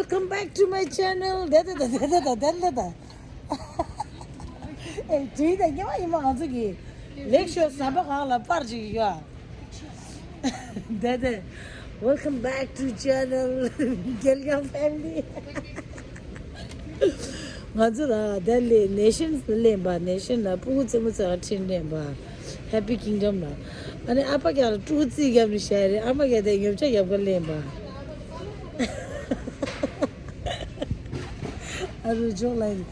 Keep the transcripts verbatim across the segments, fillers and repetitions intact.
Welcome back to my channel. ད་ད་ད་ད་ད་ད་ད་ད། ཨེ་དྲིས་ད་ཉི་མ་ཉི་མ་ང་ཚོ་གི་ལེགས་ཤོག་ཟམ་པ་གང་ལ་པར་ཅིག་ཡོད། ད་ད། Welcome back to channel. རྒྱལ་ཁམས་family. ང་ཚོ་ལ་ད་ལས་ནེ་ཤན་ལ་ལེན་པ། ནེ་ཤན་ལ་སྤུ་གུ་རྩེད་མོ་རྩེ་བ་ཁྲིད་ལེན་པ། Happy Kingdom ལ། ཨ་ནི་ཨ་ཕ་རྒྱ་ལ་ཀྲུའུ་ཙི་རྒྱབ་ནས་བཤད་རེད། ཨ་མ་རྒྱ་དེ་ཉོ་ཆ་རྒྱབ་ག་ལེན་པ། ཨ་རུ་ཇོག་ལ་ཡིན།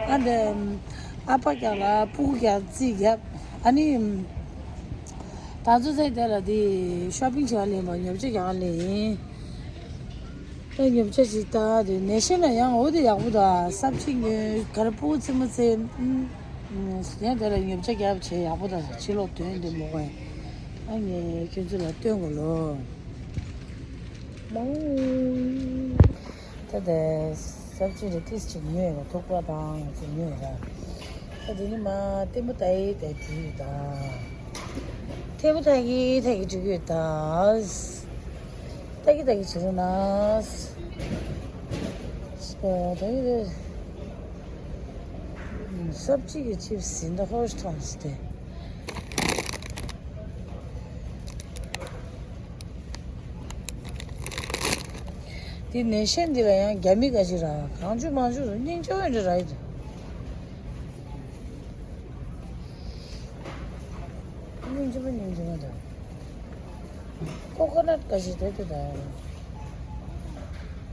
ཨ་འདྲ། ཨ་ཕ་རྒྱ་ལ་སྤུ་གུ་རྒྱ་རྩིས་རྒྱབ། ཨ་ནི། ད་ཚོད་ཚད་དེ་ལ་དེ་ཤོ་པིང་བྱེད་ག་ལེན་པ། ཉོ་ཆ་རྒྱག་ག་ལེན་ཡིན། ད་ཉོ་ཆ་ཞིག་ད་དེ་ནེ་ཤན་ལ་ཡང་འོ་དེ་ཡག་པོ་ད་སབ་ཅིག་ཉོས་ག་རེ་སྤུ་གུ་རྩེད་མོ་རྩེ། ཡང་དེ་ལ་ཉོ་ཆ་རྒྱབ་བྱས་ཡག་པོ་ད་ཕྱི་ལོག་དོན་དེ་མོ་གོ། ཨ་ངས་ཁྱོད་ཚོ་ལ་སྟོན་དགོས་ལོ། མོ། ད་ལྟ་སབ་ཅི་རེ་ཏིས་ཅིག་ཉོས་ཡོད། ཐུག་པ་དང་ཅིག་ཉོས་ཡོད། ད་དེ་ནི་མ་ལྟད་མོ་ལྟ་ཡི་ད་འགྲིག་ཡོད་ད། ལྟད་མོ་ལྟ་གི་ལྟ་གི་འགྲིག་ཡོད་ད། ལྟ་གི་ལྟ་གི་བྱེད་རོགས་གནང་། ད་གི་རེད། སབ་ཅི་གི་ཅིབ་སི་ཡིན་ད། ཧོར་ཐོང་སི་ཏེ། དེ་ནེ་ཤན་འདི་ལ་ཡང་རྒྱ་མི་ག་ཅིག་ར་གང་བྱུང་མང་བྱུང་རུ་སྙིང་རྗེ་བོ་འདྲ་ར་ཡོད། སྙིང་རྗེ་བོ་སྙིང་རྗེ་བོ་འདྲ། ཀོ་ཀོ་ནཊ་ག་ཅིག་རེད་དེ་ད།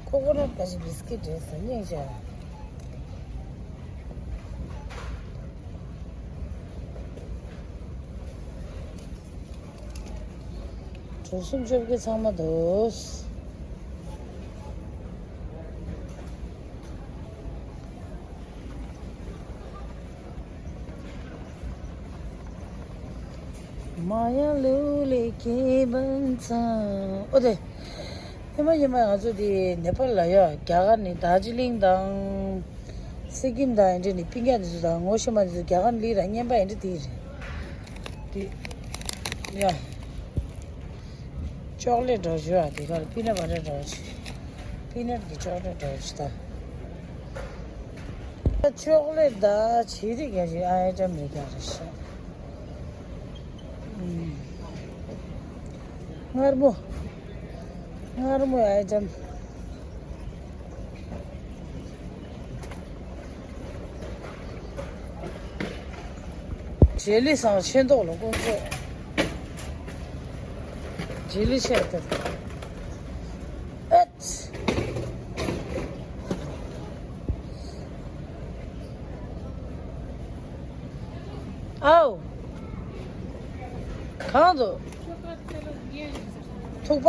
ཀོ་ཀོ་ནཊ་ག་ཅིག་བིས་ཀིཊ་རེད་ཟེར་སྙིང་རྗེ། གྲོ་གསུམ་བཅོ་བརྒྱད་ཚང་མ་འདུག། མ་ཡང་ལུ་ལེ་ཁེ་བན་ཚང་། ཨོ་དེ། ཉི་མ་ཉི་མ་ང་ཚོ་དེ་ནེ་པཱལ་ལ་ཡོད། རྒྱ་གར་ནི་དར་ཇི་ལིང་དང་། སི་ཀིམ་དང་འདི་འདྲ་ནི་པིང་ཡ་འདི་ཚོ་དང་ངོ་ཤེས་མ་འདི་ཚོ་རྒྱ་གར་ལི་ར་བརྙན་པ་འདི་འདྲ་དེ་རེད། དེ། ཡ། ཅོག་ལེ་འགྲོ་ཞུ་ཨ་དེ་གར་པི་ནཊ་བ་ཊར་འགྲོ་ཞུ། པི་ནཊ་གི་ཅོག་ལེ་འགྲོ་ཞུ་ད། ཅོག་ལེ་ད་ཆི་རིགས་ཡ་ཞིག་ཨའི་ཊམ་མེད་ཀྱང་རེད་ཤག། མངར་མོ། མངར་མོ་ཨའི་ཊམ། ཇེ་ལི་སང་ཆེ་མདོག་ལ་ཀུན་སྤྱོད། ཇེ་ལི་ཆེ་དེ། ཨེ། ཨའོ། གང་འདུག། ཐུག་པ།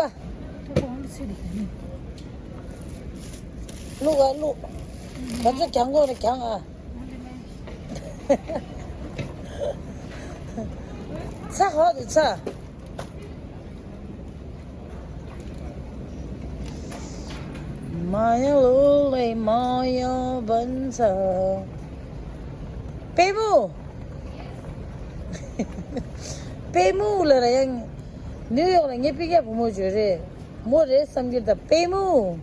བླུག་ཨ་བླུག། ང་ཚོ་གྱང་གོག་རེ་གྱང་ཨ། ཚ་ཧོ་དེ་ཚ། མ་ཡང་ལོ་ལེ་མ་ཡང་བན་ཚ། པེ་མུ། པེ་མུ་ལ་ར་ཡང་ནིའུ་ཡོག་ལ་ངའི་པི་ཀ་བུ་མོ་བརྗོད་རེད། མོ་རེད་བསམ་གྱི་ད་པེ་མུ།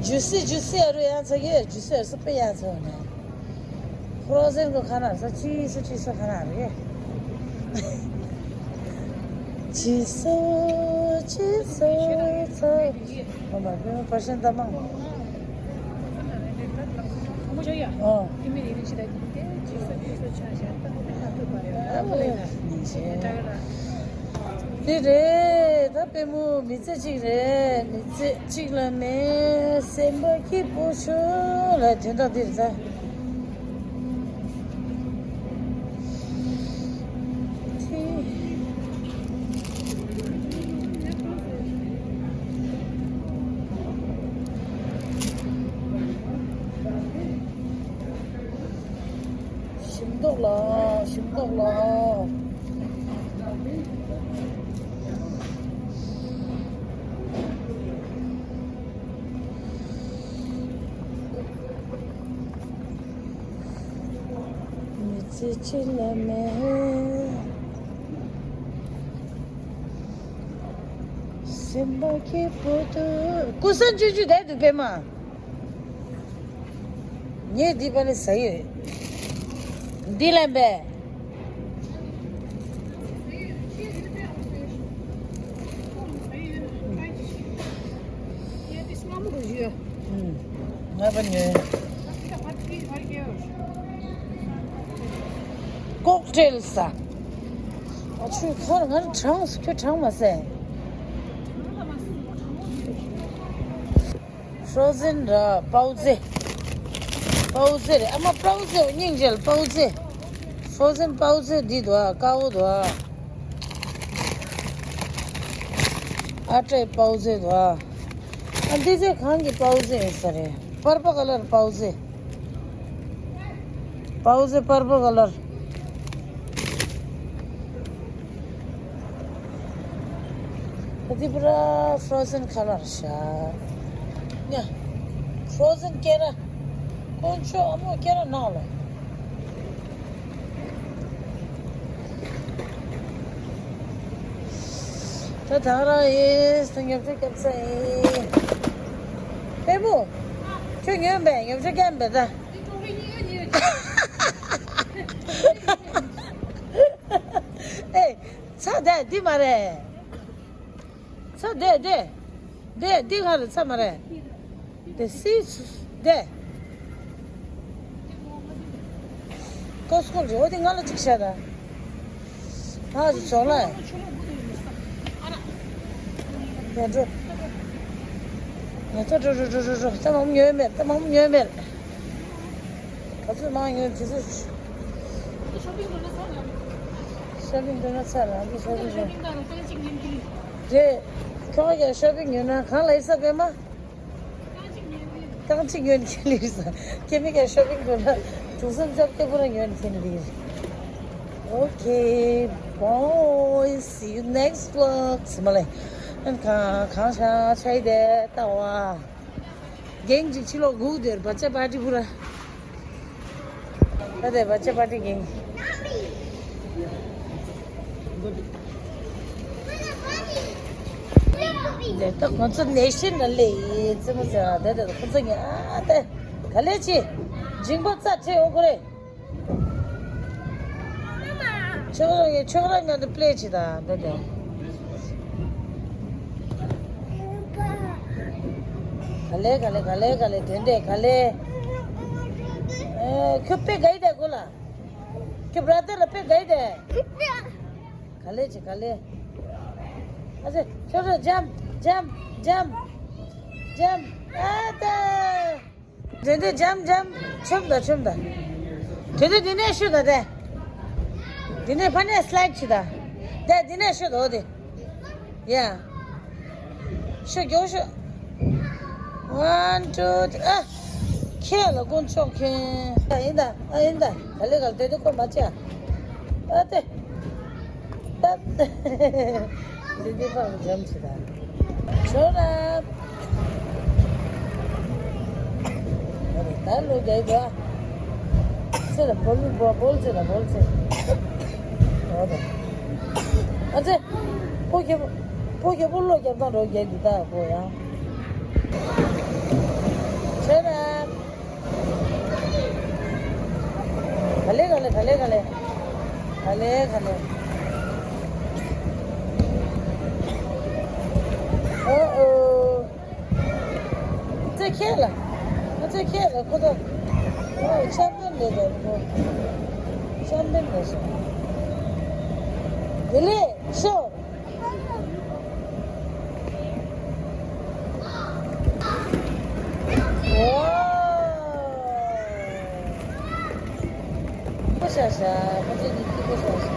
ཇུ་སི་ཇུ་སི་ཨ་རུ་ཡང་ཚ་གི་ཇུ་སི་ཨ་སུ་པེ་ཡང་ཚ་ནས། ཕོ་རོ་ཟན་གོ་ཁ་ན་ས་ཅི་སུ་ཅི་སུ་ཁ་ན་རེ། ཇི་སུ་ཇི་སུ་ཚ། ཨོ་མ་པེ་མུ་པར་ཤན་ད་མང་། ཨོ། དེ་རེད་ད་པེ་མུ་མི་ཚེ་གཅིག་རེད། མི་ཚེ་གཅིག་ལ་མེད་སེམས་པ་སྐྱིད་པོ་བྱོས་ལ་དོན་དག་འདིར་ད། ཞིམ་མདོག་ལ་ཞིམ་མདོག་ལ། མི་ཚེ་གཅིག་ལ་མེད། སེམས་པ་སྐྱིད་པོ་འདུག་ཀུ་སང་ཅུ་ཅུ་བསྡད་འདུག་པད་མ། ངས་འདི་པ་ནི་ཟ་ཡོད། འདི་ལན་པས། ང་པ་ཉོས། ཀོག་ཊེལ་ཟ། ཨ་ཆུ་ཁར་ང་གྲང་ཁྱོད་གྲང་མ་ཟེ། ཧྥྲོ་ཟན་ར་པའུ་ཙེ། པའུ་ཙེ་རེད་ཨ་མ་པའུ་ཙེ་སྙིང་རྗེ་ལ་པའུ་ཙེ། ཧྥྲོ་ཟན་པའུ་ཙེ་འདི་འདུག་ཨ་དཀར་པོ་འདུག་ཨ། ཨ་ཏྲའི་པའུ་ཙེ་འདུག་ཨ། ཨ་འདི་ཚེ་གང་གི་པའུ་ཙེ་ཡིན་ས་རེད། པར་པ་ཀ་ལར་པའུ་ཙེ། པའུ་ཙེ་པར་པ་ཀ་ལར། ཨ་འདི་པུ་ར་ཧྥྲོ་ཟན་ཁ་ལར་ཤག་ཉ། ཧྥྲོ་ཟན་ཀེ་ར། དཀོན་མཆོག་ཨ་མོ་ཀེ་ར་ནང་ལོ། ད་ད་རང་ཡིན་སུ་ཉོ་ཆ་སྐྱབས་ས་ཡིན། པད་མོ། ཁྱོད་ཉོས་པས་ཉོ་ཆ་སྐྱབས་པས་ད། ཨེ། ཚ་ད་འདི་མ་རེད། ཚ་དེ་དེ། དེ་འདི་ག་རེ་ཚ་མ་རེད། དེ་སི་དེ། ཀོ་སྐོལ་རེད་འོ་དེ་ང་ལ་ཅིག་བཤད་ད། ང་ཚོ་ཚོང་ལ། ཡ་འགྲོ། ང་ཚོ་འགྲོ་འགྲོ་འགྲོ་འགྲོ་འགྲོ་ད་མང་པོ་ཉོས་མེད་ད་མང་པོ་ཉོས་མེད། ག་ཚོད་མང་ཡོད་དེ་ཚོ། ཤོ་པིང་འགྲོ་ན་ཚར་ལ། ཤོ་པིང་འགྲོ་ན་ཚར་ལ་འདི་ཤོ་པིང་འགྲོ། རེད། ཁྱོད་ཀྱང་ཤོ་པིང་ཉོས་ན་གང་ལ་ཡིན་ས་པད་མ། རྐང་གཅིག་ཉོས་ཁྱེར་ལིར་ས། ཁྱེད་མི་ཀྱང་ཤོ་པིང་འགྲོ་ན་དྲུག་སུམ་ཅུ་སྐྱེ་པོ་ར་ཉོས་ཁྱེར་ལིར། Okay, boys, see you next vlog. སི་མ་ལེ། ཨན་གང་གང་ཤ་ཆའི་དེ་ལྟ་བ། རྒན་གཅིག་ཕྱི་ལོགས་སྒུག་སྡོད་བ་ཅ་པ་ཏི་པུ་ར། ད་དེ་བ་ཅ་པ་ཏི་རྒན། དེ་ད་ཁོ་ཚོ་ནེ་ཤན་ནལ་ལེ་ཙི་མོ་ཟེར་བ་དེ་དེ་ཁོ་ཚོ་ངས་ཨ་དེ་ག་ལེ་ཅི་འཇིང་པ་རྩ་ཁྲེ་འོ་ཁོ་རེ། ཆོག་རང་ཡོད་ཆོག་རང་ངང་དུ་པླེ་བྱེད་དང་འདི་འདྲ། ག་ལེ་ག་ལེ་ག་ལེ་ག་ལེ་དོན་འདྲས་ག་ལེ། ཨེ་ཁྱོད་དཔེ་ག་ཡི་དེ་གོ་ལ། ཁྱོད་བྲ་ཏེ་ལ་དཔེ་ག་ཡི་དེ། ག་ལེ་བྱེད་ག་ལེ། ཨ་ཙི་ཆོག་རང་འཇམ་འཇམ་འཇམ་འཇམ་ཨ་ཏེ། དེ་འདྲ་འཇམ་འཇམ་ཆོམ་དང་ཆོམ་དང་། དེ་འདྲ་འདི་ནས་ཤོད་དང་དེ། འདི་ནས་ཕ་ནས་སི་ལའིཌ་བྱེད་དང་། དེ་འདི་ནས་ཤོད་དང་འོ་དེ། ཡ། ཤོད་མགྱོགས་ཤོད། One, two, three. ཨ། ཁྱེད་ལ་དཀོན་མཆོག་མཁྱེན། ཨ་ཡིན་ད་ཨ་ཡིན་ད་ག་ལེ་ག་ལེ་དེ་དེ་ཀོ་མ་ཅེ། ཨ་ཏེ། ད། འདི་འདི་ཕར་འཇམ་བྱེད་དང་། ཤོད་ར། ད་ལོ་རྒྱག་གི་འདུག་ཨ། ཚེ་ལ་བོལ་བོལ་བོལ་ཚེ་ལ་བོལ་ཚེ། འོ་ད། ཨ་ཙི། ཕོ་རྒྱལ་པོ། ཕོ་རྒྱལ་པོ་ལོ་རྒྱབ་སྟངས་འགྲོ་རྒྱག་གི་ད་ཕོ་ཡང་། ཤོད་ར། ག་ལེ་ག་ལེ་ག་ལེ་ག་ལེ། ག་ལེ་ག་ལེ། ཨོ་ཨོ། ཚེ་ཁྱེད་ལ། ཚེ་ཁྱེད་ལ་ཁོ་ཐག་ཨོ་ཆམ་པན་རེད་དེ་ཁོ། ཆམ་པན་རེད་ཤག་དེ་ལས་ཤོག་ཝའོ། ཁོ་ཤ་ཤ་ཁོ་ཚོ་གཉིས་ཀྱི་ཁོ་ཤ་ཤ།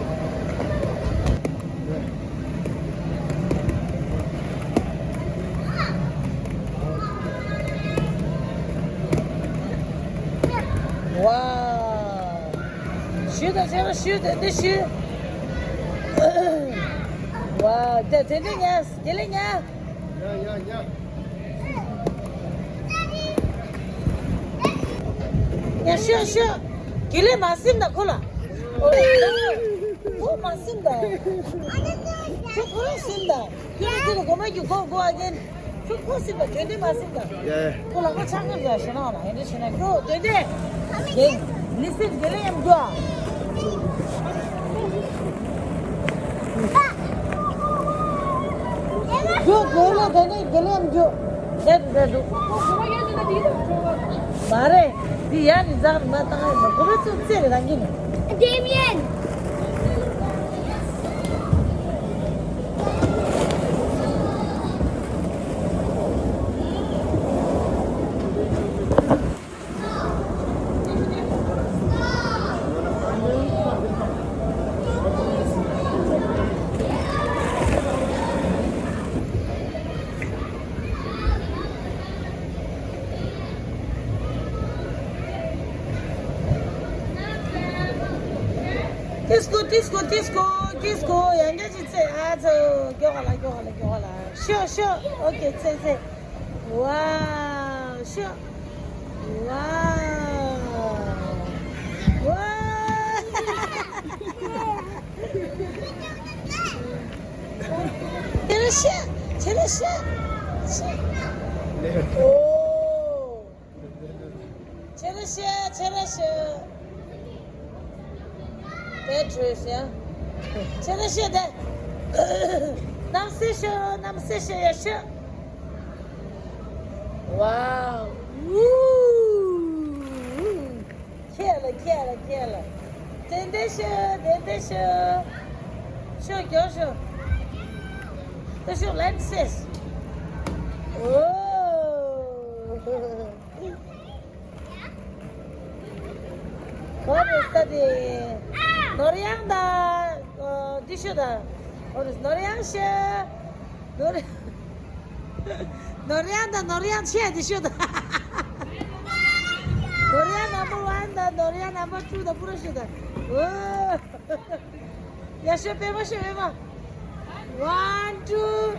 ཝའོ། ཞུ་དང་ཆ་ལ་ཞུ་དེ་འདི་ཞུ། ཝའོ་དེ་དེ་འདི་ཉལ་དེ་ལས་ཉལ། ཡ་ཡ་ཡ། ཡ་ཤོད་ཤོད། དེ་ལས་མ་སིམ་ད་ཁོ་ལ། ཨོ་མ་སིམ་ད། ཁྱོད་ཁོ་རང་ཟིན་ད། ཁྱོད་རང་ཁྱོད་ལ་གོ་མ་རྒྱུ་གོ་གོ་ཨ་གན། ཁྱོད་ཁོ་ཟིན་ད་དོན་དེ་མ་ཟིན་ད། ཡ་ཡ། ཁོ་ལག་པ་ཆག་ཁར་ཡ་ཞེ་ན་ལ་ཡིན་འདྲ་ཞེ་ན་ཁྱོད་དོན་དེ། གན། ལི་སིན་དགེ་ལེ་ཡམ་རྒྱུ་ཨ། རྒྱུ་དགེ་ལེ་དེ་ནས་དགེ་ལེ་ཡམ་རྒྱུ། དེ་དུ་དེ་དུ། མ་རེད། འདི་ཡ་ནི་ཛག་མ་བཏང་ཡ་མ་གོ་བའི་ཚུལ་རྩེ་རེ་རང་གིན། Damien! Disco, disco, disco, disco. ཡང་བསྐྱར་ཅིག་ཚེ་ཨ་ཚོ་མགྱོགས་ལ་མགྱོགས་ལ་མགྱོགས་ལ། ཤོ་ཤོ། ཨོ་ཁེ་ཚེ་ཚེ། ཝའོ་ཤོ། ཝའོ། ཝའོ། ཁྱེད་རང་ཤོ། ཁྱེད་རང་ཤོ། ཨོ། ཁྱེད་རང་ཤོ། ཁྱེད་རང་ཤོ། དེ་བྲོས་ཤོ། ཁྱེད་རང་ཤོ་དེ། གནམ་སེ་ཤོ། གནམ་སེ་ཤོ་ཡ་ཤོ། ཝའོ། ཝུ། ཁྱེད་ལ་ཁྱེད་ལ་ཁྱེད་ལ། དེ་འདྲ་ཤོ། དེ་འདྲ་ཤོ། ཤོ་མགྱོགས་ཤོ། ད་ཤོ་ལན་སེ་ཤོ། ཨོ། ཁོ་རེ་ས་དེ། ནོར་གཡང་དང་། འདི་ཤོ་དང་། ཁོ་རེ་ནོར་གཡང་ཤོ། ནོར། ནོར་གཡང་དང་ནོར་གཡང་ཆེ་འདི་ཤོ་དང་། ནོར་གཡང་number one དང་ནོར་གཡང་number two དང་པུ་ར་ཤོ་དང་། ཨོ། ཡ་ཤོ་པེ་མ་ཤོ་པེ་མ། One, two,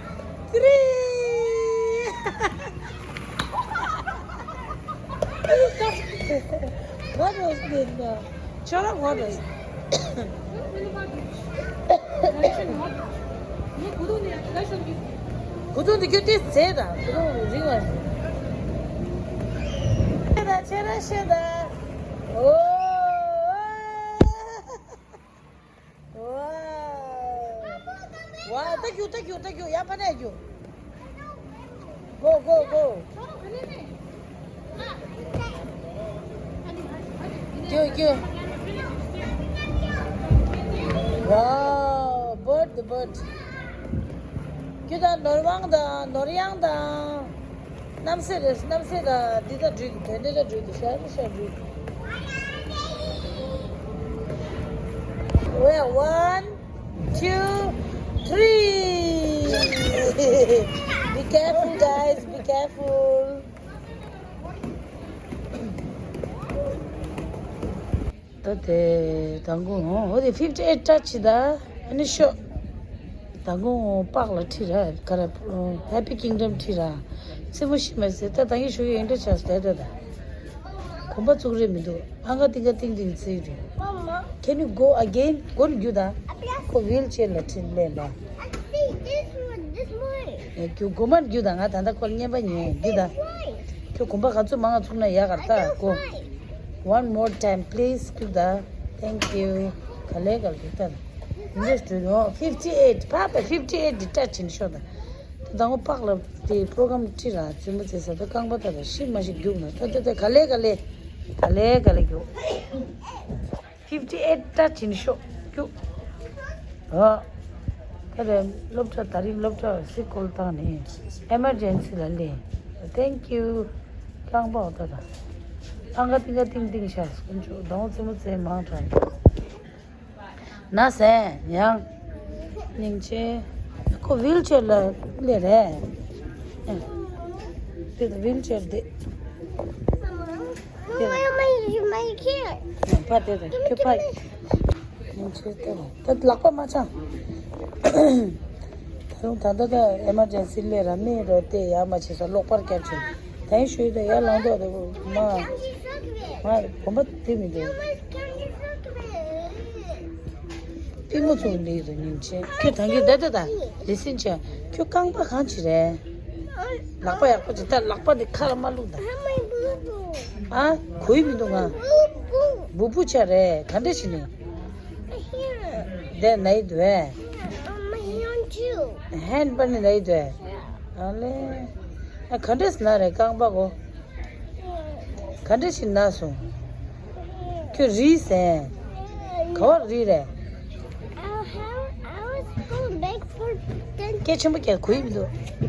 three. What was this? Chora, what was? Kudung di kyo te se da, kudung ring wa. Sheda, sheda, sheda. Oh. Wow. Wow, thank you, thank you, thank you. Ya pa ne ju. Go, go, go. Kyo, kyo. Wow, bird, the bird. Kyo da, Norwang da, Noryang da. གནམ་སེ་རེད། གནམ་སེ་ལ་འདི་ལྟར་འགྲོ་གི། དེ་འདྲ་འདྲ་འགྲོ་གི། ཤར་ཤར་འགྲོ་གི། Well, one, two, three. Be careful, guys, be careful. ད་དེ་དང་གོ་འོ་དེ་fifty eight touch ད་ཨ་ནི་ཤོ། དང་གོ་པགས་ལ་ཁྲི་ར་ག་ར། Happy Kingdom ཁྲི་ར། རྩེད་མོ་ཤི་མ་ཟེར། ད་ད་གིན་ཤོ་ཡི་འདྲ་ཆགས་ད་ད་ད། གོམ་པ་བཙུགས་རེད་མི་འདུག་ཨ་ང་ཏི་ཀ་ཏིང་ཏིང་ཚིག་རེད། Can you go again? གོ་རྒྱུ་ད། ཁོ་wheelchair ལ་ཁྲིད་ལེན་ད། རྒྱུ་གོ་མ་རྒྱུ་ད། ང་ད་ད་ཁོ་ལ་བརྙན་པ་ཉན་རྒྱུ་ད། ཁྱོད་གོམ་པ་ག་ཚོད་མང་ང་ཚུགས་ན་ཡག་གར་ལྟ་གོ། One more time, please. ཁྱོད་ད། Thank you. ག་ལེ་ག་ལེ་ད། English to know. Fifty eight. Papa, fifty eight འདི་ལྟ་ཕྱིན་ཤོག་ད། ད་ངོ་པགས་ལ་དེ་program ཁྲི་ར་བཙུན་མོ་ཚེ་ས་ད་རྐང་པ་ད་ད་ཤི་མ་ཤི་རྒྱུག་ན་ད་ད་ད་ག་ལེ་ག་ལེ། ག་ལེ་ག་ལེ་རྒྱུག fifty eight ད་ཕྱིན་ཤོག་རྒྱུག་ཨ། ད་རེ་སློབ་གྲྭ་ད་རིང་སློབ་གྲྭ་སི་ཀོལ་བཏང་ནས་emergency ལ་ལས། Thank you. རྐང་པ་འོ་ད་ད། ཨང་ག་ཏིང་ག་ཏིང་ཏིང་ཤ་སྐུ་མཆོག་ད་ངོ་བཙུན་མོ་ཚེ་མང་དྲགས། ན་སེ་ཡང་། སྙིང་རྗེ། ཁོ་wheelchair ལ་སླེབས་རེད། དེ་ད་wheelchair དེ། དེ་ད། ཕ་དེ་ད་ཁྱོད་ཕ། སྙིང་རྗེ་དེ་ད་ད་ལག་པ་མ་འཆང་། ད་རུང་ད་ལྟ་ད་emergency སླེབས་ར་མི་རོ་དེ་ཡག་མ་བྱེད་ས་གློག་པར་བརྒྱབ་བྱུང་། ད་ཡིན་ཞུས་ད་ཡར་ལངས་ཐོག་དེ་མ། མ་གོམ་པ་དེ་མི་འདུག་པུས་མོ་ཚུགས་འདི་ཡོད་དོ་ཉིན་ཆེ། ཁྱོད་ད་གིན་ད་ད་ད་ལི་སིན་ཆེ། ཁྱོད་རྐང་པ་གང་བྱེད་རེད། ལག་པ་ཡག་པོ་བྱེད། ད་ལག་པ་འདི་ཁ་ལ་མ་བླུགས་ད། ཨ་གོ་ཡི་མི་འདུག་ང་། སྦུ་བུ་ཆ་རེད། ག་འདྲ་བྱེད་ནི། དེ་ན་ཡི་དུ་ཨེ། ཧན་པ་ནི་ན་ཡི་དུ་ཨེ། ཨ་ལེ། ཨ་ག་འདྲས་ན་རེད་རྐང་པ་གོ། ག་འདྲ་ཞིག་ན་སོང་། ཁྱོད་རིལ་ཟེར། ག་བར་རིལ་རེད། I have, I was go big for then སྐད་ཆེན་པོ་རྒྱག་གོ་ཡི་མི་འདུག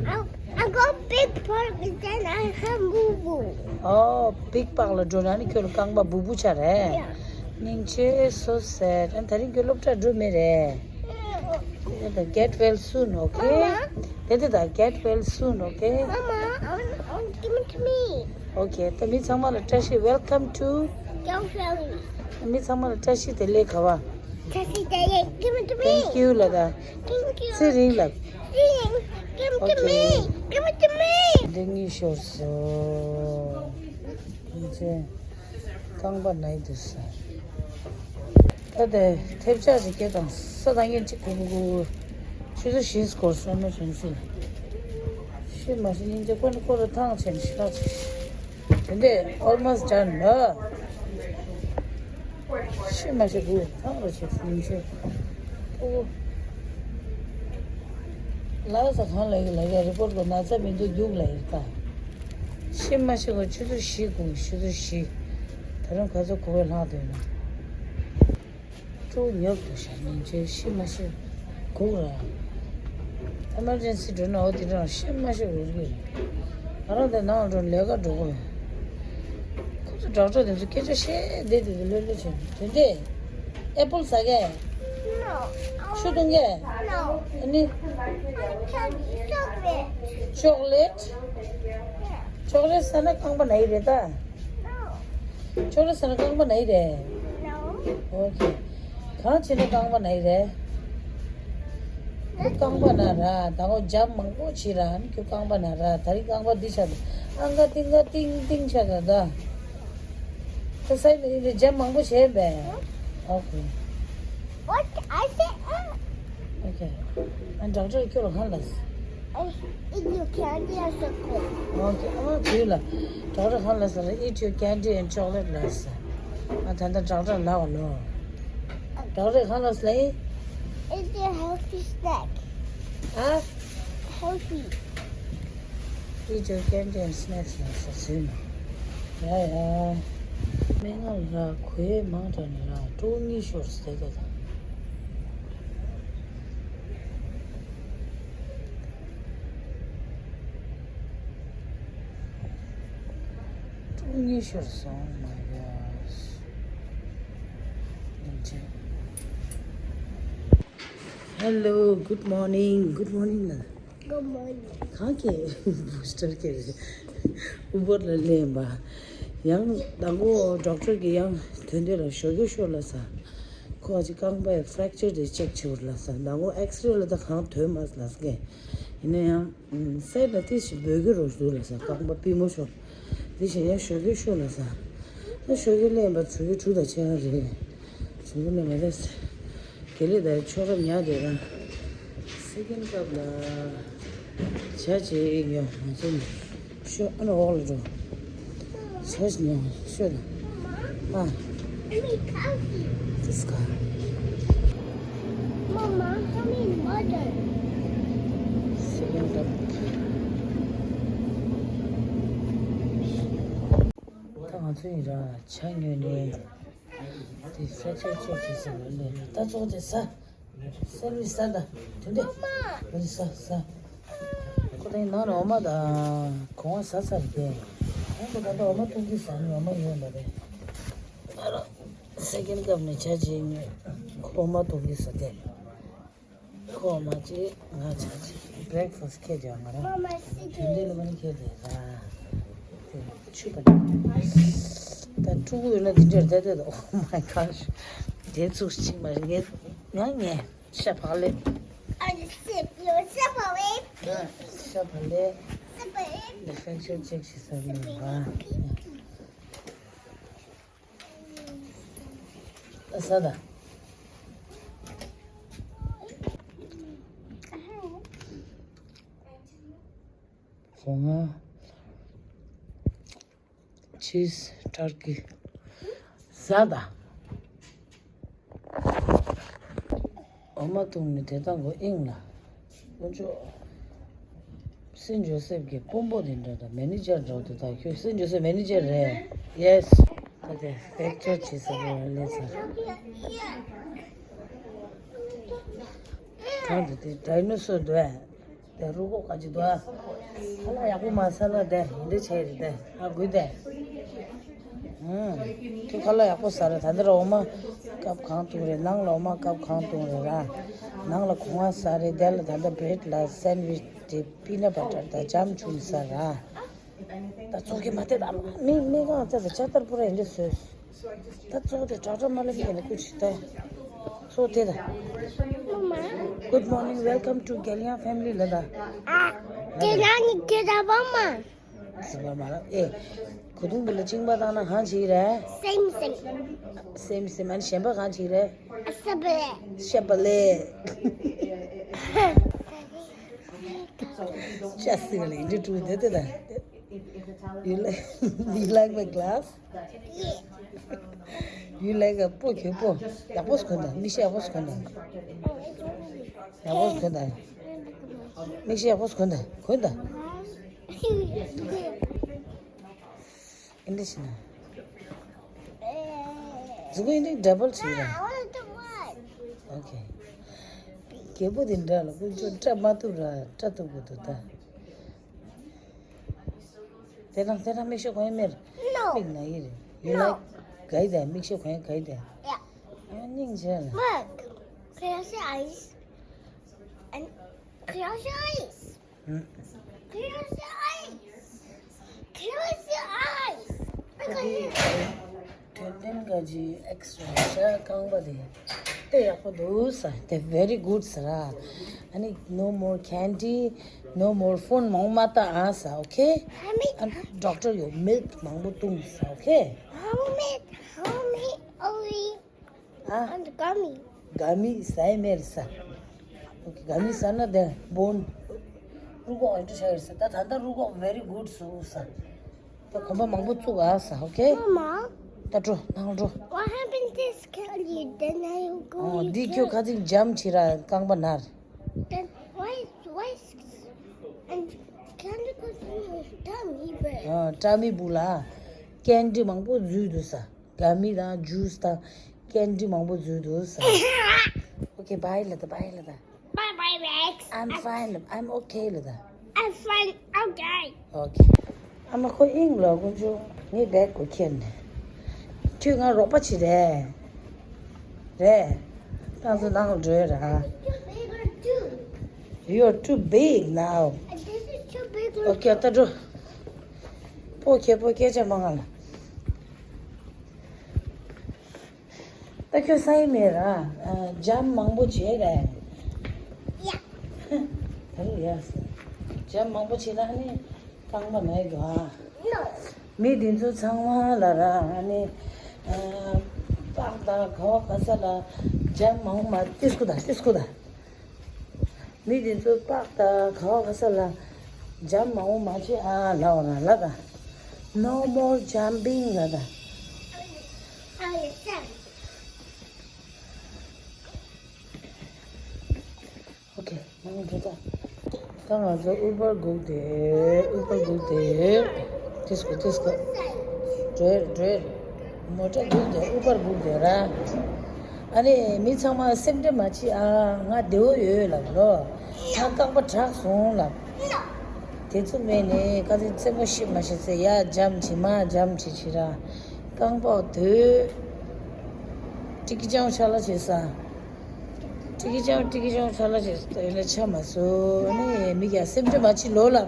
I, I go big for then I have boo boo. ཨོ། big park ལ་འགྲོ་ན་ནི་ཁྱོད་ལ་རྐང་པ་སྦུ་བུ་ཆ་རེད། Yeah. སྙིང་རྗེ། So sad. ཨ་ད་རིང་ཁྱོད་སློབ་གྲྭ་འགྲོ་མེད་རེད། དེ་ད་get well soon, okay? Mama. དེ་དེ་ད་get well soon, okay? Mama, I want, I want, give it to me. Okay. ད་མི་ཚང་མ་ལ་བཀྲ་ཤིས། Welcome to. Don't tell me. མི་ཚང་མ་ལ་བཀྲ་ཤིས་བདེ་ལེགས། ག་བ། བཀྲ་ཤིས་བདེ་ལེགས། Give it to me. Thank you ལ་ད། Thank you. ཚེ་རིང་ལ། ཚེ་རིང་། Give it to me. Okay. Give it to me. འདི་གཉིས་ཤོར་སོང་། ཚེ། རྐང་པ་ན་ཡི་འདུག་ས། ད་དེ་ཐེབས་ཆག་ཅིག་སྐྱེ་དང་ས་དང་ཡན་གཅིག་གུ་གུ་གུ། ཆུ་ཚོད་བཞི་སྐོར་སོང་ན་བྱུང་སྲིད། ཤི་མ་ཤི་སྙིང་རྗེ། ཀོ་ནི་ཀོ་ར་ཐང་ཆེན་ཤི་ན་ཆེ། དེ་འདྲས་almost done ལ། ཤི་མ་ཤི་གུ་ཐང་ར་ཆེ་སྙིང་རྗེ། ཨོ། ལ་ས་གང་ལ་ཡི་ལ་ཡ་རི་པོར་ཊ་གོ་ན་ཚ་མི་འདུག་རྒྱུག་ལ་ཡི་ད། ཤི་མ་ཤི་གོ་ཆུ་ཚོད་བཞི་གོ་ཆུ་ཚོད་བཞི། ད་རུང་ག་ཚོད་གོ་བས་ལྷག་འདོད་ན། ཀྲུ་ཉོབ་ཏུ་ཤ་ཉིན་ཆེ་ཤི་མ་ཤི་གོ་ར། ཨེ་མར་ཇེན་སི་འགྲོ་ན་འོ་དེ་འདྲ་ཤི་མ་ཤི་གོ་རེད། ང་རང་དེ་ནང་འགྲོ་ལས་ཀ་འགྲོ་གོ་ཡོད། ཁོ་ཚོ་ཌོག་ཊར་དེ་ཚོ་སྐད་ཆ་བཤད་བསྡད་དེ་དེ་ལོས་ལོས་བྱས་དེ་འདྲས། ཨེ་པལ་ཟ་གས། No. ཆུ་འཐུང་གས། No. ཨ་ནི། I can chocolate. ཅོག་ལེ་ཊི། ཅོག་ལེ་ཊི་ཟ་ན་རྐང་པ་ན་ཡི་རེད་ད། No. ཅོག་ལེ་ཊི་ཟ་ན་རྐང་པ་ན་ཡི་རེད། No. ཨོ་ཁེ། གང་བྱས་ན་རྐང་པ་ན་ཡི་རེད། ཁྱོད་རྐང་པ་ན་ར་ད་ཁོ་འཇམ་མང་པོ་བྱེད་ར་ནི་ཁྱོད་རྐང་པ་ན་ར། ད་རིང་རྐང་པ་འདི་ཆགས་འདུག་ཨང་ཀ་ཏིང་ཀ་ཏིང་ཏིང་ཆགས་འདུག་ད། ད་སའི་ནས་འཇམ་མང་པོ་བྱས་པས། ཨོ་ཁེ། What I say? ཨོ་ཁེ། ཨ་ཌོག་ཊར་ཁྱོད་ལ་གང་ལབ། Eat your candy and chocolate. ཨོ་ཁེ། ཨ་དུས་ལ་ཌོག་ཊར་གང་ལབ་ཟེར། Eat your candy and chocolate ལབ་ཟེར། ཨ་ད་ལྟ་ཌོག་ཊར་ལབ་པ་ལོ། ཌོག་ཊར་གང་ལབ་ཟེར། Eat your healthy snack. ཨ། Healthy. Eat your candy and snacks ལབ་ཟེར་ཟེར་ནོ། ཡ་ཡ། སྨན་ཁང་ལ་གོས་མང་དྲགས་ནས་ར་ཀྲོ་གཉིས་ཤོར་ཟེར་ད། ཀྲོ་གཉིས་ཤོར་སོང་མ་ཡ། Hello, good morning, good morning ལ། Good morning. གང་གི་བུ་སི་ཊར་གི་རེད། ཨུ་བར་ལ་ལེན་པ། ཡང་ད་གོ་ཌོག་ཊར་གི་ཡང་དོན་དེ་ལ་ཞོགས་ཀྱི་ཤོག་ལ་ས། ཁོ་ཅི་རྐང་པའི་ཕ་རེག་ཅར་དེ་ཅེག་བྱེད་པར་ལ་ས། ད་གོ་ཨེགས་རེ་ལ་ད་གང་ཐོན་མ་ལ་ས་གི། ཡིན་ན་ཡང་སེ་ད་ཏི་ཞིག་འབོད་ཀྱི་རོ་ཞུ་ལ་ས། རྐང་པ་པུས་མོ་ཤོག་དེ་བཞིན་ཡང་ཞོགས་ཀྱི་ཤོག་ལ་ས། ད་ཞོགས་ཀྱི་ལེན་པ་ཆུ་ཡི་གྲུ་ད་ཆེ་ཡང་རེད། ཆུ་ལེན་པ་རེད། དེ་ལས་ད་ཆོ་རབ་ཉག་དེ་རང་། སེ་ཀེན་ཌི་ཀབ་ལ་ཇ་ཅིག་ཉོ། ང་ཚོ་ནི་ཤོ་ཨ་ནི་འོག་ལ་འགྲོ། ཇ་ཉོ་ཤོ་ལ། ཨ། This car. Mama, tell me water. སེ་ཀེན་ཌི་ཀབ། ད་ང་ཚོ་ཡིན་ར་ཇ་ཉོས་ནས། དེ་ས་ཆ་ཆ་ཆ་ས་ལ་ལས་ད་ཚོགས་དེ་ས། སེར་བི་ས་ད། དེ་འདྲ། འདི་ས་ས། ཁོ་ད་ཡིན་ནང་ནས་འོ་མ་དང་གོང་བ་ཟ་ཚར་ཏེ། ཁོང་གི་ད་ལྟ་འོ་མ་འཐུང་གི་ཟ་ནི་འོ་མ་ཡོད་མ་རེད། ང་རང་སེ་ཀེན་ཌི་ཀབ་ནས་ཇ་བྱས་ནས་ཁོ་འོ་མ་འཐུང་གི་ཟ་སྟེ། ཁོ་མ་ཅིག་ང་ཅག་ཅིག་བྷི་རེག་ཕ་སི་ཁྱེར་ཡོང་ང་རང་། དེ་འདྲའི་ལ་མ་ནི་ཁྱེར་དེ་ར། དེ་ཆུ་པ་ནི། ད་ཕྲུ་གུ་ཡོད་ན་དེ་འདྲར་བསྡད་བསྡད་དོ། Oh my gosh. དེ་ཚུགས་ཅིག་མ་རེད་ངས། ང་ངས་ཤ་བག་ལེབ། ཨ་ནི་སེ་ཡོ་ཤ་བག་ལེབ། ཤ་བག་ལེབ། ཤ་བག་ལེབ། ལེ་ཕན་ཤོ་ཅེག་ཤི་ས་མི་བ། ཨ་ས་ད། སྒོ་ང་། ཆིས། ཊར་ཀི། ཟ་ད། འོ་མ་བཏུང་ནས་དེ་དང་གོ་ཨིང་ལ། དཀོན་མཆོག་སེན་ཇོ་སེབ་ཀྱི་དཔོན་པོ་དེ་འདྲ་དང་མེ་ནེ་ཇར་འདྲ་བོ་དེ་དག་ཁྱོད་སེན་ཇོ་སེབ་མེ་ནེ་ཇར་རེད། ཡེས། ད་དེ་ལེག་ཅར་བྱེད་ས་གོ་ལས་ཚར། གང་དེ་དེ་ཌའི་ནོ་སོར་འདུག་ཨ། དེ་རུ་ཁོག་ག་ཅིག་འདུག་ཨ། ཁ་ལག་ཡག་པོ་མ་ཟ་ལ་དེ་ཡིན་འདྲ་བྱས་རེད་དེ་ཨ་དགོས་དེ། ཁྱོད་ཁ་ལག་ཡག་པོ་ཟ་རེད། ད་འདིར་འོ་མ་ཀབ་གང་བཏུང་རེད། ནང་ལ་འོ་མ་ཀབ་གང་བཏུང་རེད་ར། ནང་ལ་གོང་བ་ཟ་རེད། དེ་ལ་ད་ལྟ་བྷི་རེད་ལ་སེན་ཝིཆ་དེ་པི་ནཊ་བྷ་ཊར་དང་ཇམ་བྱུགས་ཟ་ར། ད་ཚོགས་ཀྱི་མ་དེ་ད་མི་མི་གང་ཚ་ཚ་ཆ་ལྟར་པོ་ར་ཡིན་འདྲ་སོས། ད་ཚོགས་དེ་དྲག་དྲག་མ་ལབ་ཡིན་ན་ཀུ་ཆི་ད། ཚོགས་དེ་ད། Good morning, welcome to Galian family ལ་ད། ཨ། དེ་ན་ནི་དེ་ད་བ་མ། ཟ་བ་མ་ལ་ཨེ། གོ་དུང་བུ་ལ་གཅིན་པ་བཏང་ན་གང་བྱེད་ཀྱི་རེད། སེམས་སེམས། སེམས་སེམས། ཨ་ནི་གཞན་པ་གང་བྱེད་ཀྱི་རེད། ཨ་ས་བ་ལེ། ཤ་བ་ལེ། ཅ་སི་བ་ལེ་འདི་ཀྲུ་དེ་དེ་ད། You like, you like my glass? You like a པོ་ཁྱོད་པོ། ཡག་པོ་ཞིག་གོན་དང་། མིག་ཤེལ་ཡག་པོ་ཞིག་གོན་དང་། ཡག་པོ་ཞིག་གོན་དང་། མིག་ཤེལ་ཡག་པོ་ཞིག་གོན་དང་། གོན་དང་། ཨིན་ཌི་ཤི་ན། གཟུགས་པོ་ཨིན་ཌི་ཌབ་བལ་བྱེད་ར། ཨོ་ཁེ། རྒྱལ་པོ་དེ་འདྲ་ལ་ཀུན་སྤྱོད་བཀྲ་མ་ཐུབ་ར་བཀྲ་ཐུབ་དགོས་འདུག་ད། དེ་རང་དེ་རང་མིག་ཤེལ་གོན་ཡ་མེད། No. མིག་ན་ཡི་རེད། You No. like ག་ཡི་དེ་མིག་ཤེལ་གོན་ཡ་ག་ཡི་དེ། Yeah. ཡང་སྙིང་རྗེ་ལ། Look. Can you see eyes? And can you see eyes? ཧུམ། Can you see eyes? Can you see eyes? Look at this. དོན་ལྡན་ག་ཅི་ཨེག་སི་རེ་ཤ་རྐང་པ་དེ་དཔེ་ཡག་པོ་འདུག་ས། དེ་very good ས་ར། ཨ་ནི་no more candy, no more phone མང་མ་ལྟ་ཨ་ས། Okay? ཨ་ནི་ཌོག་ཊར་ཡོད་མིལཀ་མང་པོ་བཏུང་ས། Okay? Homemade, homemade, only ཨ། and gummy. ག་མི་ཟ་ཡི་མེད་ས། Okay, ག་མི་ཟ་ན་དེ་བོན། རུ་ཁོག་ཨེ་འདྲ་ཆགས་ཡོད་ས། ད་ད་ལྟ་རུ་ཁོག་very good སོང་ས། ད་གོམ་པ་མང་པོ་བཙུགས་ཨ་ས། Okay? Mama, ད་འགྲོ་ནང་འགྲོ། What happened to this candy? Then I go ཨོ་འདི་ཁྱོད་ཁ་ཚིག་འཇམ་ཆི་ར་རྐང་པ་ན་རེད། Then why is, why is, and candy goes in his tummy, but ཨོ་ཀྲ་མི་བུ་ལ་ཀེན་ཌི་མང་པོ་འཛུལ་འདུག་ས། ག་མི་དང་ཇུས་དང་ཀེན་ཌི་མང་པོ་འཛུལ་འདུག་ས། Okay, bye ལ་ད། Bye ལ་ད། Bye bye, Rex. I'm fine. I'm okay ལ་ད། I'm fine. Okay. Okay. ཨ་མ་ཁོ་ཨིང་ལ་དཀོན་མཆོག་ངའི་བེག་གོ་ཁྱེར་ནས། ཁྱོད་ང་རོགས་པ་བྱེད་རེད། རེད། ད་ཚོ་ནང་འགྲོས་ར། Too big or two? You're too big now. And this is too big or Okay, ད་འགྲོ། པོ་ཁྱེར་པོ་སྐད་ཆ་མང་ང་ལ། ད་ཁྱོད་ས་ཡི་མེད་ར། ཨ། འཇམ་མང་པོ་བྱས་ར། ཡ། ད་རུང་ཡ་ཟེར། འཇམ་མང་པོ་བྱས་ན་ནི་རྐང་པ་ན་ཡི་འདུག་ཨ། No. མི་འདི་ཚོ་ཚང་མ་ལ་ར་ཨ་ནི། ཨ། པགས་དང་ག་བ་ག་ས་ལ་འཇམ་མང་པོ་མ་ཏིས་ཀུ་ད་ཏིས་ཀུ་ད། མི་དེ་ཚོ་པགས་དང་ག་བ་ག་ས་ལ་འཇམ་མང་པོ་མ་བྱེད་ཨ་ལབ་ན་ལབ་ད། No more jumping ལབ་ད། Okay, ནང་འགྲོ་ད། ད་ང་ཚོ་ཨུ་བར་སྒུག་དེ། ཨུ་བར་སྒུག་དེ། ཏིས་ཀུ་ཏིས་ཀུ། འགྲོ་འགྲོ། མོ་ཊ་སྒུག་དེ་ཨུ་བར་སྒུག་དེ་ར། ཨ་ནི་མི་ཚང་མ་སེམས་ཁྲལ་མ་བྱེད་ཨ། ང་བདེ་བོ་ཡོད་ལབ་ལོ། ད་རྐང་པ་དྲག་སོང་ལབ། དེ་ཚོ་མེད་ནས་ཁ་ཚིག་རྩེད་མོ་ཤེས་མ་ཤེས་ཚེ་ཡ་འཇམ་བྱེད་མ་འཇམ་བྱེད་བྱེད་ར། རྐང་པ་དོད། ཀྲིག་ཀི་ཅང་ཆ་ལ་བྱེད་ས། ཀྲིག་ཀི་ཅང་ཀྲིག་ཀི་ཅང་ཆ་ལ་བྱེད་ས་ཡིན་ལ་ཆ་མ་སོ་ནི་མི་ཡ་སེམས་ཁྲལ་མ་བྱེད་ལོ་ལབ།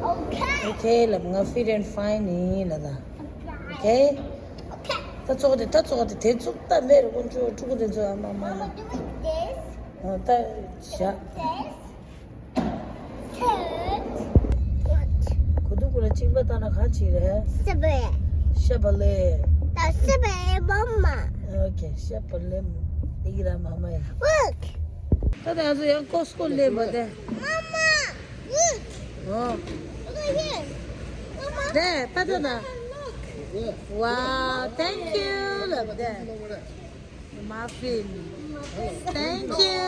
Okay. Okay ལབ། ང་fit and fine ཡིན་ལབ་ད། Okay. ད་ཙོག་དེ་ད་ཙོག་དེ་དེ་ཙོག་ད་མེ་རུ་ཀུན་ཅོ་ཕྲུ་གུ་དེ་ཚོ་ཨ་མ་མ་མ། Mama, do it this. ཨ་ད་བྱ། This. Third. What? གོ་དུ་ཀུ་ལ་གཅིག་པ་ལྟ་ན་ག་ཅི་རེད། སི་པི་ལེ། ཤ་བ་ལེ། ད་སི་པི་ལེ་མ་མ། Okay, ཤ་བ་ལེ་མ་མ་ཡ། Look. ད་ད་ང་ཚོ་ཡང་ཀོ་སི་ཀོ་སླེབས་པ་དེ། Mama, look. ཨོ། Look at There, Patana. Wow, thank you. Look there. Muffin. Thank you.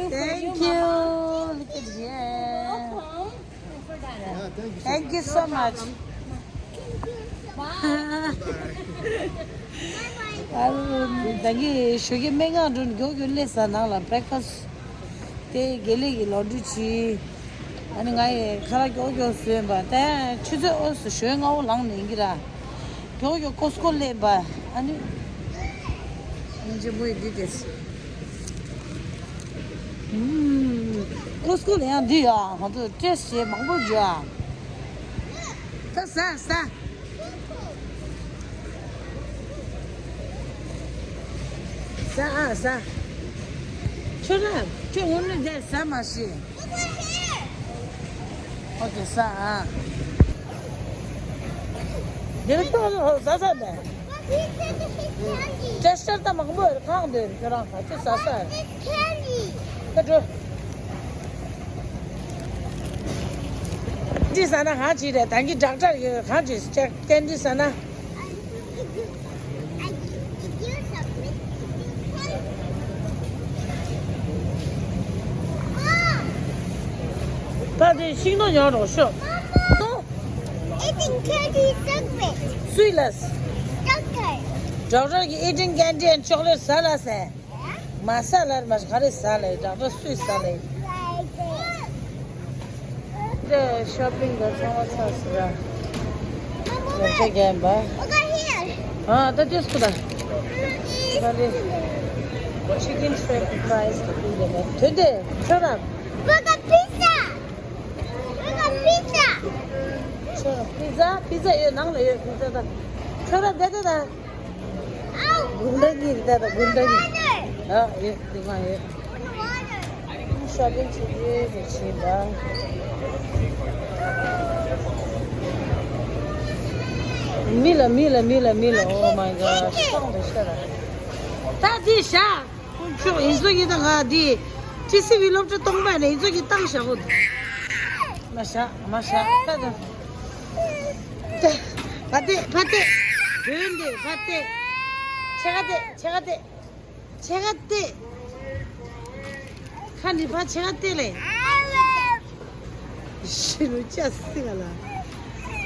Thank you. Look at here. Thank you so much. ཨ་ད་གི་ཞོགས་ཀས་སྨན་ཁང་འགྲོ་ནས་མགྱོགས་མགྱོགས་སླེབས་ས། ནང་ལ་བྷེ་རེག་ཕ་སི་དེ་དགེ་ལེགས་ཀྱི་ལོ་འདྲི་བྱས། ཨ་ནི་ང་ཡི་ཁ་ལག་མགྱོགས་མགྱོགས་བཟོས་པ། ད་ཆུ་ཚོད་ཨོ་སོ་ཞོན་ལྔ་བོ་ལངས་ནས་ཡིན་གྱི་ར། མགྱོགས་མགྱོགས་ཀོ་སི་ཀོ་སླེབས་པ། ཨ་ནི་ཨིན་ཇི་མུ་ཡི་འདི་དེ་ཀོ་སི་ཀོ་ལ་ཡང་འདི་ཡ་ཧོ་ཏོ་ཏྲེས་བྱས་མང་པོ་འཇོག་ཨ། ད་ཟ་ཟ། ཟ་ཨ་ཟ། ཁྱོད་ར་ཁྱོད་དངོས་གནས་འདི་ཟ་མ་ཤེས། ཨོ་ཀེ་ཟ་ཨ། འདིར་ཏོག་ཟ་ཟ་ནས། ཅེ་སི་ཊར་ད་མང་པོ་ཡོད་གང་འདོད་ཁྱོད་རང་ག་ཚོད་ཟ་ས་ཡོད། ད་འགྲོ། ཀེན་ཌི་ཟ་ན་གང་བྱེད་རེད། ད་གིན་ཌོག་ཊར་གིས་གང་བྱེད། ཀེན་ཌི་ཟ་ན། ད་དེ་ཤིང་ཏོག་ཉོ་རོགས་ཤོག Eating candy is so great. སུས་ལབ། Doctor. ཌོག་ཊར་གིས་eating candy and chocolate ཟ་ལབ་ཟེར། མ་ཟ་ལབ་མ་ག་རེ་ཟ་ལབ། ཌོག་ཊར་སུས་ཟ་ལབ། དེ་ཤོ་པིང་གི་ཚང་མ་ཚར་སོང་ར། ཡོད་ཚད་རྒན་པ། ཨ་ད་དེ་སུ་ད། ད་རེ། Chicken shrimp fries དེ་ལས་མེད། དོན་དེ་ཁྱོད་རང་། We got pizza. We got pizza. ཁྱོད་རང་པི་ཛ། པི་ཛ་ཡོད། ནང་ལ་ཡོད་པི་ཛ་ད། ཁྱོད་རང་དེ་དེ་ད། དགུན་ཁ་གི་ད་ད་དགུན་ཁ་གི། ཨ་ཡོད་དེ་མ་ཡོད། ཤོ་པིང་བྱེད་ཀྱི་ཡོད་ཅེས་བྱས་པ། མི་ལ་མི་ལ་མི་ལ་མི་ལ། Oh my god. སོང་དུ་ཤར། ད་འདི་བཞག་ཁོང་ཚོ་ཡིན་ཚོ་ཡིན་ད། ང་འདི་ཊི་སི་ཝི་སློབ་གྲྭ་གཏོང་པ་ནས་ཡིན་ཚོ་གི་བཏང་བཞག་གོ། མ་བཞག་མ་བཞག་ད་ད། ད་ཕ་ཏེ་ཕ་ཏེ། དོན་དེ་ཕ་ཏེ། ཆེ་ག་ཏེ་ཆེ་ག་ཏེ། ཕྱེད་ཀ་སྟེ། ཁ་ནི་ཕ་ཕྱེད་ཀ་སྟེ་ལེ། ཤི་རུ་ཅ་སི་ག་ལ།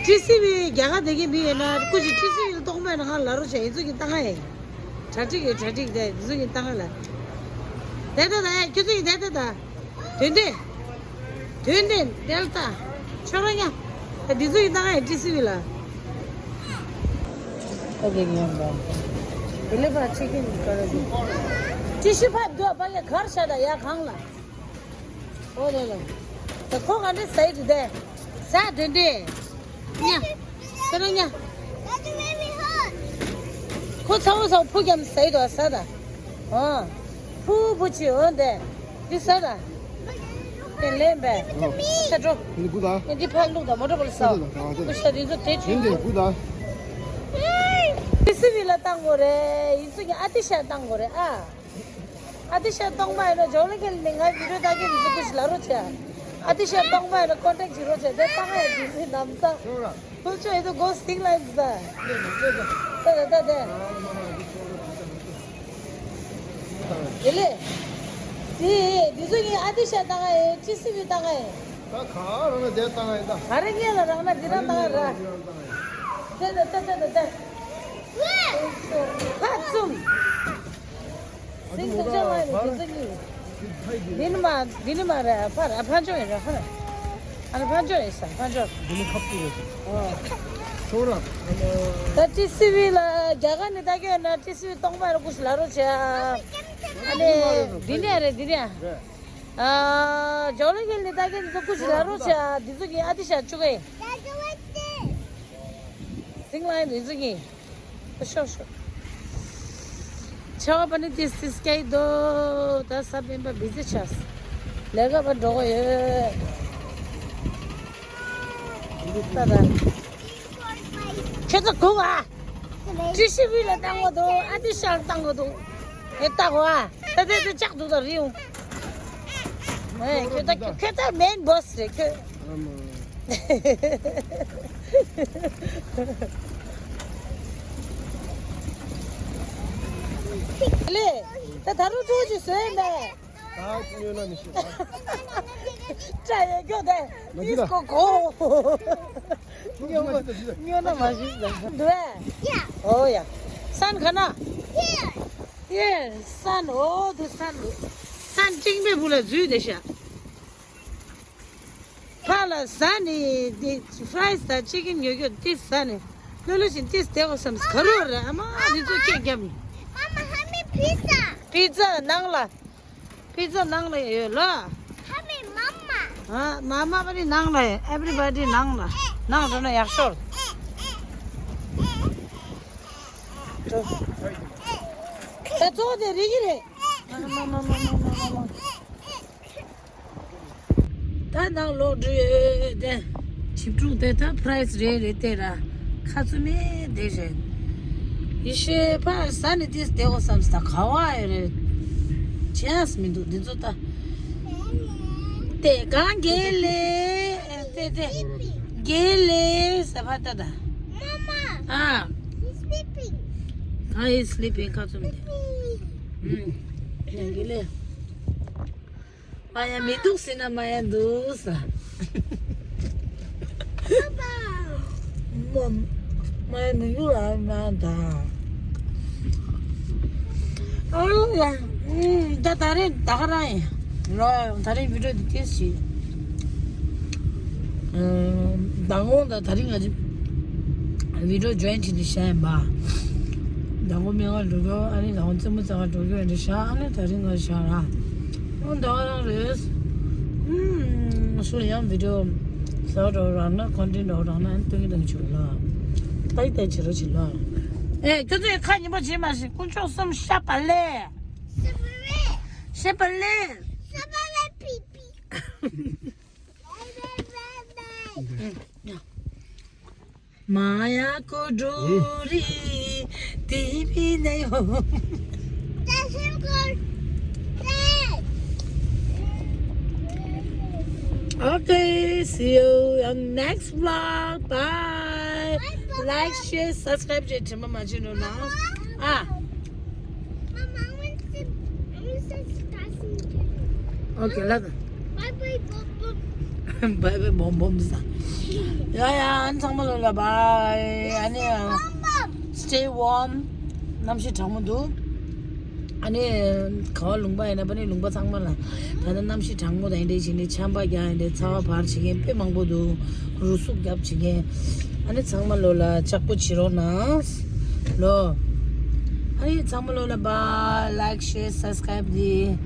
ཊི་སི་ཝི་རྒྱ་གར་དེ་གི་མི་ཡོད་ན་སྐུ་ཞིག་ཊི་སི་ཝི་ལ་གཏོང་མེད་ན་ང་ལ་རོ་བྱ། ཡིན་ཚུལ་གྱི་ཏང་ཨེ། གྲ་སྒྲིག་ཡོད་གྲ་སྒྲིག་དེ་ཡིན་ཚུལ་གྱི་ཏང་ཨེ་ལ། དེ་ལྟ་ད་ཨེ་ཁྱོད་ཚོ་ཡིན་དེ་ལྟ་ད། དོན་དེ། དོན་དེ་འདེལ་ལྟ། ཆོ་ར་ཉ། ད་འདི་ཚོ་ཡིན་ད་ཨེ་ཊི་སི་ཝི་ལ། ཨོ་ཀེ་ཉན་པ། དེ་ལས་པ་ཅི་ཀིན་ཀ་ར་ཟི། ཅི་ཤི་ཕ་འདུག་པ་ལས་གར་ཤ་ད་ཡ་གང་ལ། ཨོ་ལེ་ལེ། ད་ཁོ་ག་འདྲ་ཟ་ཡི་དེ། ཟ་དོན་དེ། ཉ། ཁྱོ་ར་ཉ། ཁོ་ཚ་བོ་ཚ་བོ་ཕུ་རྒྱམ་ཟ་ཡི་དོ་ཟ་ད། ཨོ། ཕུ་ཕུ་ཆི་འོ་འདི། འདི་ཟ་ད། དེ་ལེན་པས། ས་འགྲོ། འདི་དགུ་ད། འདི་ཕར་བླུག་ད་མོ་ཊ་བོ་ལ་ས། ད་ད་ད། ཀུ་ཤ་འདི་ཚོ་དེ་ཆུ། འདི་དགུ་ད། ཏི་སི་ཝི་ལ་བཏང་དགོས་རེད། ཡིན་ཚུལ་གྱི་ཨ་ཏི་ཤ་བཏང་དགོས་རེད་ཨ། ཨ་ཏི་ཤ་གཏོང་མ་ཡིན་ན་ཇོ་ལི་གེལ་ནི་ང་བི་ཌིའོ་ལྟ་གི་འདི་ཚོ་ཀུ་ཤ་ལ་རོ་ཆེ། ཨ་ཏི་ཤ་གཏོང་མ་ཡིན་ན་ཀོན་ཊེག་བྱེད་རོགས་བྱས། དེ་བཏང་ཡ་འདི་ཚོའི་ནམ་ས། ཁོ་ཚོ་ཡིན་དུ་གོ་སྟིང་ལ་ཡིན་ས། ད་ད་ད་ད། དེ་ལས། དེ་འདི་ཚོ་ཡིན་ཨ་ཏི་ཤ་བཏང་ཡ་ཡིན། ཅི་སི་བི་བཏང་ཡ་ཡིན། ད་ག་རང་ལ་དེ་བཏང་ཡ་ཡིན་ད། ག་རེ་ངས་ལ་རང་ལ་འདི་རང་བཏང་ཡ་ར། དེ་ད་ད་ད་ད་ད། ཕ་ཚུམ། སིང་ཏུ་ཅང་ལ་ནི་འདི་ཚོ་གཉིས། འདི་ནི་མ་འདི་ནི་མ་རེད། ཕ་ར་ཕ་ཇོ་ཡིན་ར་ཧ། ཨ་ནི་ཕ་ཇོ་ཡིན་ས་ཕ་ཇོ། འདི་ནི་ཁབ་ཏུ་རེད། ཨོ། ཤོག་ར། ད་ཏི་སི་ཝི་ལ་རྒྱ་གར་ནས་ལྟ་གི་ཡོད་ན་ཏི་སི་ཝི་གཏོང་པ་ར་ཀུ་ཤ་ལ་རོ་བྱ། ཨ་ནི་འདི་ནས་རེད་འདི་ནས། ཨ་ཇོ་ལི་གེལ་ནས་ལྟ་གི་འདི་ཚོ་ཀུ་ཤ་ལ་རོ་བྱ། འདི་ཚོ་གི་ཨ་ཏི་ཤ་བཅུག་གི། སིང་ལ་འདི་ཚོ་གི། ཤོག་ཤོག་ཆ་བ་པ་ནི་ཏིས་ཏིས་སྐྱེ་འདུག་ད་ས་བོན་པ་བི་ཛི་ཆགས། ལས་ཀ་པ་འགྲོ་གི་ཡོད། ད་ད། ཁྱེད་ཚོ་གུག་ཨ། ཏི་སི་ཝི་ལ་བཏང་གི་འདུག་ཨ་ཏི་ཤ་ལ་བཏང་གི་འདུག་ཨེ་ལྟ་གོ་ཨ། ད་ད་ད་ལྕགས་འདུག་ད་རི་ཡོང་། ཨེ་ཁྱོད་ད་ཁྱོད་ད་མེན་བོ་སི་རེད་ཁྱོད། ལེ། ད་ད་རུང་ཁྲོ་ཅིག་བཟོས་མེད། ད་ཉོ་ན་མི་ཤེས། ཅ་ཡེ་གྱོ་དེ། མ་ཨིས་གོ་གོ། ཉོ་ན་མ་ཤེས་ད། འདུག་ཨེ། ཨོ་ཡ། སན་ག་ན། ཡེ། སན་ཨོ་དུ་སན་དུ། སན་ཅིང་པའི་བུ་ལ་འཛུལ་བསྡད་ཤག་ཕ་ལ་ཟ་ནི་འདི་ཕ་རའི་སི་དང་ཅི་ཀིན་ཉོ་རྒྱུ་འདི་ཟ་ནི་ལྷོད་ལྷོད་བཞིན་འདི་བསྡད་དགོས་བསམ། ག་རུ་རེད་ཨ་མ་འདི་ཚོ་སྐད་རྒྱབ་ནི། Mama, how many pizza? ཕི་ཛ་ནང་ལ། ཕི་ཛ་ནང་ལ་ཡོད་ལ། How many mama? ཨ་མ་མ་པ་ནི་ནང་ལ་ཡོད། Everybody ནང་ལ། ནང་འགྲོ་ན་ཡག་ཤོས། ད་གཙོ་བོ་དེ་རིག་གི་རེད། ད་ནང་ལོག་འགྲོ་ཡོད་དེ། ཞིབ་ཕྲུག་དེ་ད་ཕ་རའི་སི་རེད་རེད་དེ་ར། ཁ་ཚུ་མེད་དེ་རེད། ཡེ་ཤེས་ཕ་ཟ་ནི་དེ་བསྡད་དགོས་བསམ་ས་ག་བ་ཡོད་རེད། ཅེས་མི་འདུག་འདི་ཚོ་ད། དེ་གང་གེ་ལེ། དེ་དེ། གེ་ལེ་ཟ་ཕ་ད་ད། Mama, ཨ། He's sleeping. ཨ། He's sleeping. ཁ་ཚུ་མེད། ཨུམ། ཡང་གེ་ལེ། མ་ཡ་མི་འདུག་ཟེར་ན་མ་ཡ་འདུག་ས། མ་མ་ཡ་མི་འདུག་ལ་མ་ད། ཨ་ཡ། ད་ད་རེས་ད་ག་རང་ཡིན། ལོ་ད་རེས་བི་ཌིའོ་འདི་ཏོག་ཙམ་ཞིག་ཨ། མདང་དགོང་ད་ད་རིང་ང་ཚོ་བི་ཌིའོ་ཇོ་ཡིན་བྱས་ནས་བཞག་ཡིན་པ། མདང་དགོང་སྨན་ཁང་འགྲོ་རྒྱུ། ཨ་ནི་མདང་དགོང་རྩེད་མོ་རྩེ་ག་འགྲོ་རྒྱུ་ཡིན་འདྲ་བཞག་ཨ་ནི་ད་རིང་ང་བཞག་ར། ཨོ་ད་ག་རང་རེད། ཨུམ། སུ་ཡང་བི་ཌིའོ་བཟོ་འགྲོ་རག་ན་ཁོན་ཊེན་ཊི་འགྲོ་རག་ན་ཨ་ནི་སྟོན་གྱི་སྟོན་གྱི་བྱོས་ལ། ཏག་ཏག་བྱེད་རོགས་བྱེད་ལ། ཨེ་ཁྱོད་ཚོས་ཁ་ཉན་པ་བྱེད་མ་ཤེས། དཀོན་མཆོག་གསུམ་ཤ་བ་ལེ། ཤ་བ་ལེ། ཤ་བ་ལེ་པི་པི། མ་ཡ་ཀོ་འགྲོ་རི་དི་བི་ནེ་ཧོ། Okay, see you on next vlog. Bye. Bye, bye. Like, share, subscribe བྱེད་དྲན་པ་མ་བརྗེད་རོགས་གནང་། ཨ། Mama, I want to, I want to start some. Okay, love. Bye bye, bum bum. Bye bye, bum bum ཟ། ཡ་ཡ། ཨ་ནི་ཚང་མ་ལོ་ལ་bye. ཨ་ནི་ཡ། Bum bum. Stay warm. གནམ་གཤིས་གྲང་མོ་འདུག་ཨ་ནི་ག་བ་ལུང་པ་ཡིན་ན་པ་ནི་ལུང་པ་ཚང་མ་ལ་ད་ལྟ་གནམ་གཤིས་གྲང་མོ་དང་འདྲ་བྱས་ནས་ཆམ་པ་རྒྱག་ཡིན་འདྲ། ཚ་བ་འབར་བྱེད་མཁན་དཔེ་མང་པོ་འདུག་རུ་སུབ་རྒྱབ་བྱེད་མཁན། ཨ་ནི་ཚང་མ་ལོ་ལ་ལྕགས་པོ་བྱེད་རོགས་གནང་ལོ། ཨ་ནི་ཚང་མ་ལོ་ལ་bye. Like, share, subscribe འདི་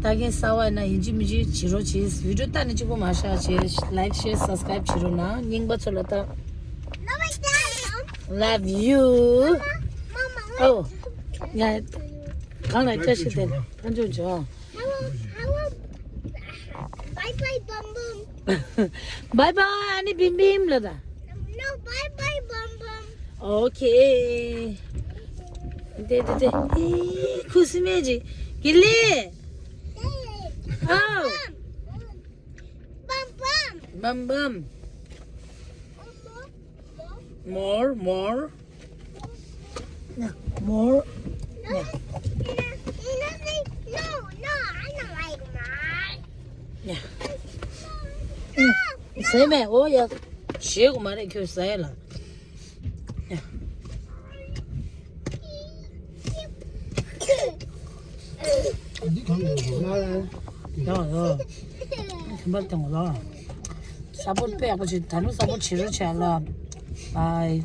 ལྟ་མཁན་གསར་བ་ཡིན་ན་ཡིན་གཅིག་མིན་གཅིག་བྱེད་རོགས་བྱེད། བི་ཌིའོ་ལྟ་ནས་གཅིག་པོ་མ་བཞག་བྱེད། Like, share, subscribe བྱེད་རོགས་གནང་། རྙིང་པ་ཚོ་ལ་ལྟ། Love you. ཨོ། ང་གང་ལ་བཀྲ་ཤིས་བདེ་ལེགས་ཕན་ཚུན་བྱོས། Bye bye, bum bum. Bye bye, ཨ་ནི་བིམ་བིམ་ལ་ད། No, bye bye, bum bum. Okay. དེ་དེ་དེ། ཨེ། ཁུ་སིམ་མེར་གྱི་གི་ལེ། ཨོ། Bum bum. Bum bum. More, more. Yeah, more. Yeah. No, no, I don't like mine. Yeah. ཟས་མེད། ཨོ་ཡ། བཞེས་དགོས་མ་རེད། ཁྱོད་ཟ་ཡ་ལ། ཡ། འདི་གང་ཡོད་རེད། ཡ་ཡ། ཐེམ་པ་བཏང་ལ། སཔོར་ཊི་དཔེ་ཡག་པོ་བྱེད། ད་ནི་སཔོར་ཊི་བྱེད་རོགས་བྱས་ལ། Bye.